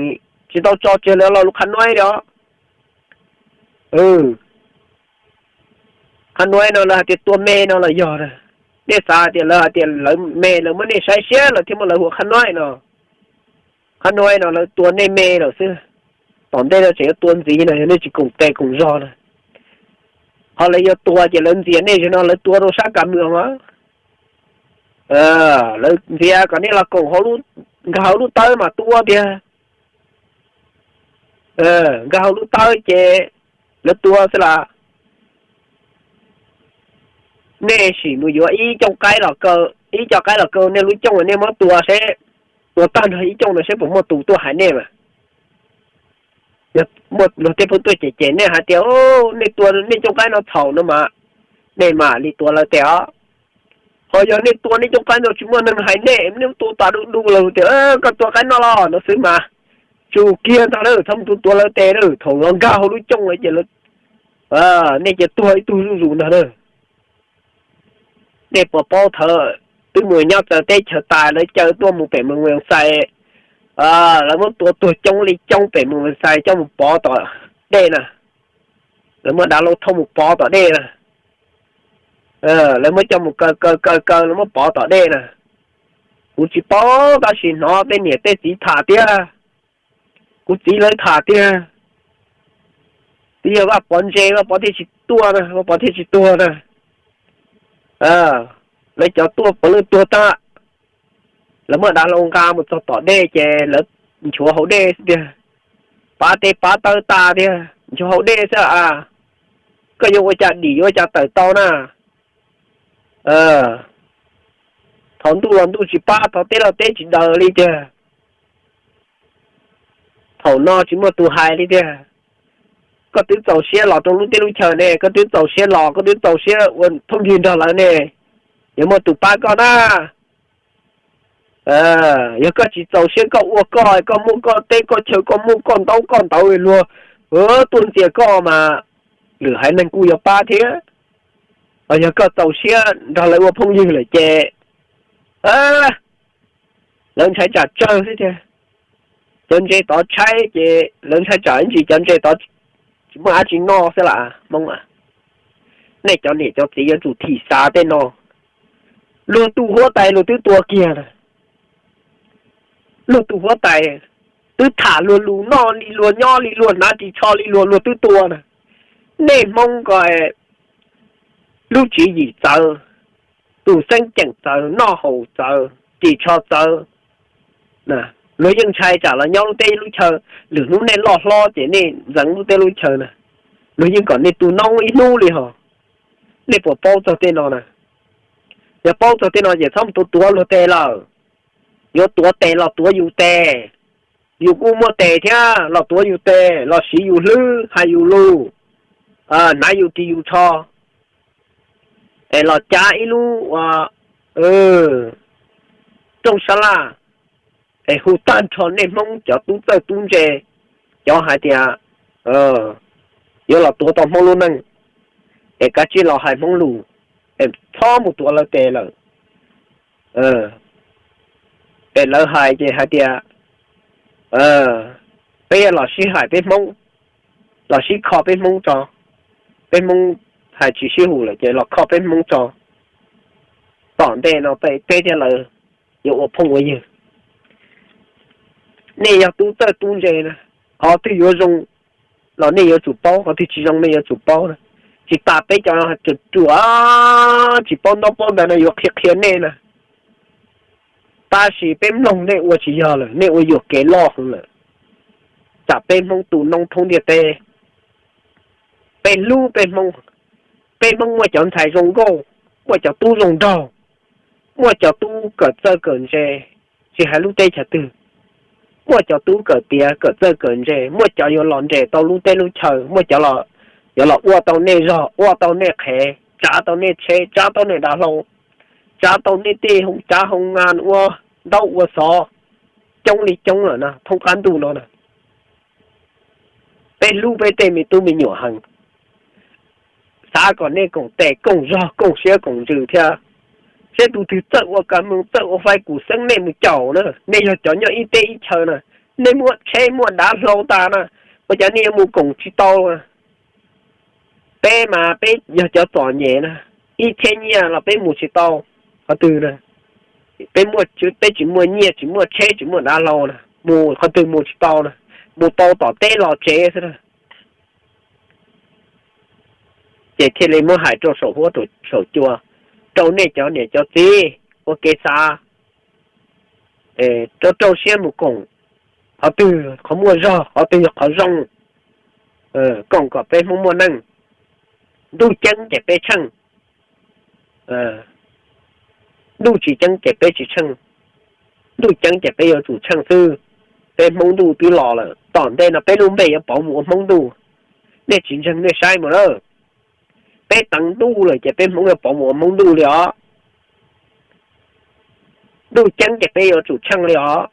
tsis tau tso tseg lawv lo lus qha nuaib os. Qha nuaib no lawv hais tias tua me no los yog, nej xav hais tias lawv hais tias lawv me lawv muab nej saib siab lawv thiaj muab lawv hu ua qha nuaib no. Qha nuaib no lawv tua nej me lawm xwb. Tom ntej no tseem yuav tua ntxiv no yog nej tsis koom tes koom zog na. Ho lawv yuav tua ces lawv ntxias nej zaum no lawv tua rau sab Kas Mws os. Lawv ntxias kom nej los koom hauv, nkag hauv lub tawb mas tua tiag. Nkag hauv lub tawb ces lawv tua xwb las. Nej sim mus yuav ib cooj qaib los kaw, ib co qaib los kaw nej lub cooj, nej muab tua seb, tua tag nrho ib cooj no seb puas muaj tus tuaj hais nej mas. Luag tej phooj tuaj cem cem nej hais tias, nej tua nej cooj qaib no txhaum no mas, nej mam li tua lawv tes os. Ho yog nej tua nej cooj qaib no tsis muaj neeg hais nej, nej tua tas du du lawm tias koj tua qaib noj los no xwb mas, tsum kiag ntag lawm, txhob mus tua lawv tes lawm. Thaum los nkag hauv lub cooj lawm ces nej cia tuag ib tug zuj zus ntag na. Nej puas paub thaum twb mus nyob txawv teb chaws tas lawv caw tuaj mus pem Moos Vais Xais, lawv muab tua tuag coob li coob pem Moos Vais Xais coj mus pov tom dej na. Lawv muab dav hlau thauj mus pov tom dej na. Lawv muab coj mus kaw kaw kaw kaw lawv muab pov tom dej na. Kuv tsis paub tab sis hnov tej niam tej txiv tham tiag, kuv txiv lawv tham tiag. Twb yog Vaj Pov ntse, Vaj Pov thiaj tsis tuaj na, Vaj Pov thiaj tsis tuag na. Lawv cov tuaj puav leej tuag tag. Lawv muab dav hlau nqa mus txog tom dej ces lawv nchuav hauv dej xwb tiag, pab tes pab taw tas tiag, nchuav hauv dej xwb a. Koj yuav ua cas dim yuav ua cas tawm tau na. Thaum ntuj los ntuj tsis pab, thaum teb los teb tsis daws li tiag. Thaum no tsis muaj tus hais li tiag. Koj twb txaus siab los rau lub teb lub chaw ne, koj twb txaus siab los, koj twb txaus siab ua phooj ywg nrog lawv ne, yuav muaj tus pab koj na. Yog koj tsis txaus siab koj ua koj, koj muaj koj teb koj chaw, koj muaj koj ntaub koj ntawv luag tuaj ntxias koj mas lwm haiv neeg kuj yuav pab thiab. Yog koj txaus siab nrog lawv ua phooj ywg lawm ces lawv ntshai tsam tsawg xwb tiag. Cov ntses tod tshaib ces lawv ntshai tsam ntsis cov ntses tod tsis muaj dab tsi noj xwb las Hmoob. Nej cov niam cov txiv yuav tsum thim xav tej no. Luag tus huab tais luag twb tua kiag na. Luag tus huab tais twb tham luag lus noj li luag nyob li luag hnav ris tsho li luag, luag twb tua na. Nej Hmoob ko lub tswv yim txawv, tus xeeb ceem txawv, noj haus txawv, ris tsho txawv. Luag yeej ntshai tsam los nyob lub teb lub chaw, lwm hnub nej loj hlob ces nej ntxeev lub teb lub chaw na. Luag yeej kom nej tu noob ib hnub li hos. Nej puas paub txog tej no na? Yog paub txog tej no ces txhob mus tuav luag tes lawm. Yuav tuav tes los tuav yus tes, yus kuj muaj tes thiab, los tuav yus tes los siv yus hlwb hais yus lus, hnav yus ris yus tsho, es los cav ib lub ua rooj sab laj, es hu tag nrho nej Hmoob cov tub txawj tub ntse, cov hais tias yuav los tuav tau Hmoob lub neej, es kav tsij los hais Hmoob lus, es txhob mus tuav lawv tes lawm. Es lawv hais ces hais tias peb los sib hais peb Hmoob, los sib kho peb Hmoob tso, peb Hmoob hais tsis sib hum lawm ces los kho peb Hmoob tso. Tom ntej no peb thiab lawv yuav ua phooj ua ywg. Nej yog tub txawj tub ntse na, qhov twg yuav zoo los nej yuav tsum paub, qhov twg tsis zoo nej yuav tsum paub na. Tsis tas peb cov ruam ruam tsis paub ntaub paub ntawv no yuav qhia qhia nej na. Tab sis peb mloog nej ua tsis yog lawm, nej ua yuam kev loj heev lawm. Tsam peb Hmoob tu noob thoob ntiaj teb, peb hlub peb Hmoob, peb Hmoob muaj cov ntxhais zoo nkauj, muaj cov tub zoo nraug, muaj cov tub kawm txawj kawm ntse, tsis hais lub teb chaws twg, muaj cov tub kawm tiav kawm txawj kawm ntse, muaj cov yuav los nres tau lub teb lub chaw, muaj cov yuav los ua tau nej zog, ua tau nej qhev, tsav tau nej tsheb, tsav tau nej dav hlau, tsav tau nej tej hoo tsav hoo nas ua ntaub ua xov coob li coob lawm na thoob qab ntuj no na. Peb hlub peb tej me tub me nyuam heev, xav kom nej koom tes koom zog koom siab koom ntsws thiab. Seb tus twg txawj ua ka mees txawj ua fais kuv xeeb nej mus caum na. Nej yog cov nyob ib teb ib chaw na, nej muaj tsheb muaj dav hlau tas na, ua cas nej yuav mus koom tsis tau? Peb mas peb yog cov txom nyem na, ib txhiab nyiaj los peb mus tsis tau qhov twg na. Peb muaj, peb tsis muaj nyiaj tsis muaj tsheb tsis muaj dav hlau na, mus qhov twg mus tsis tau na, mus tau tom teb los tsev xwb na. Ces thiaj li muab hais rau saum huab saum cua rau nej cov niam cov txiv ua kev xav, rau rau siab mus koom, qhov twg qhov muaj zog, qhov twg yog qhov zoo, koom kom peb Hmoob muaj neej. Ntuj ceeb ces peb tsheej, ntuj tsis ceeb ces peb tsis tsheej. Ntuj ceeb ces peb yuav tsum tsheej xwb. Peb Hmoob ntuj twb los lawm, tom ntej no peb lub npe yuav pauv mus ua Hmoob ntuj. Nej tsis ntseeg nej saib mus na. Peb teev ntuj lawm ces peb Hmoob yuav pauv mus ua Hmoob ntuj li os. Ntuj ceeb ces peb yuav tsum tsheej li os.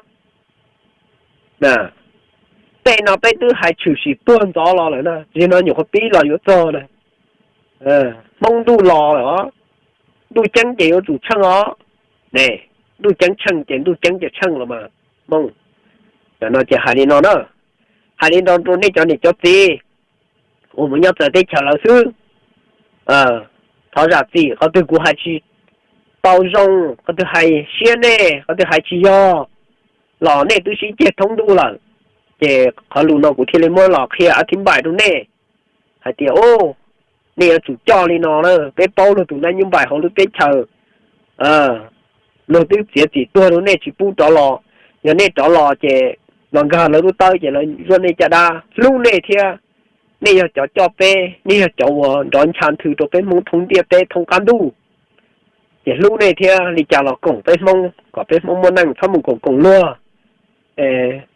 Tej no peb twb hais tshwm sim puag ntxov los lawm na, tsis no nyuam qhuav pib los yuav txog na. Hmoob ntuj los lawm os, ntuj ceeb ces yuav tsum tsheej os. Ne, ntuj ceeb tsheej ces ntuj ceeb ces tsheej los mas. Hmoob, cov no ces hais li no na, hais li no rau nej cov niam cov txiv uas mus nyob txawv teb chaws lawm xwb. Thov zam txim qhov twg kuv hais tsis tau zoo, qhov twg hais siab nej, qhov twg hais tsis yog los nej twb sib ceg thoob ntuj lawm. Ces qhov lus no kuv thiaj li muab los qhia a thib npaim rau nej hais tias, u, nej yuav tsum coj li no na, peb paub luag tus nab nyub npaim hauv lub teb chaws, luag twb txiav txim tuag rau nej tsis pub rov los. Yog nej rov los ces los nkag lawv lub tawb ces lawv zuaj nej caj dab, hlub nej thiab. Nej yog cov coj peb, nej yog cov uas nrov ncha nthwv rau peb Hmoob thoob ntiaj teb thoob qab ntuj, ces hlub nej thiab. Li cas los koom peb Hmoob kom peb Hmoob muaj neej, txhob mus koom koom luag.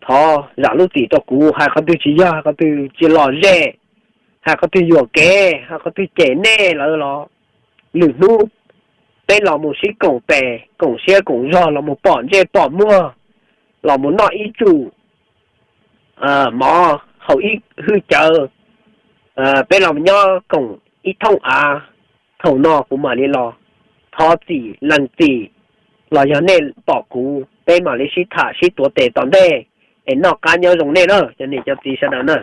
Thov zam lub txim rau kuv, hais qhov twg tsis yog, hais qhov twg tsis lom zem, hais qhov twg yuam kev, hais qhov twg cem nej lawm los, lwm hnub peb los mus sib koom tes koom siab koom zog, los mus pom ntsej pom muag, los mus noj ib tsum mov haus ib hwj cawv, peb los nyob koom ib thooj av, thaum no kuv mam li los thov txim lees txim, los yog nej pom kuv, peb mam li sib tham sib tuav tes tom ntej es noj qab nyob zoo nej na, cov niam cov txiv sawv daws na.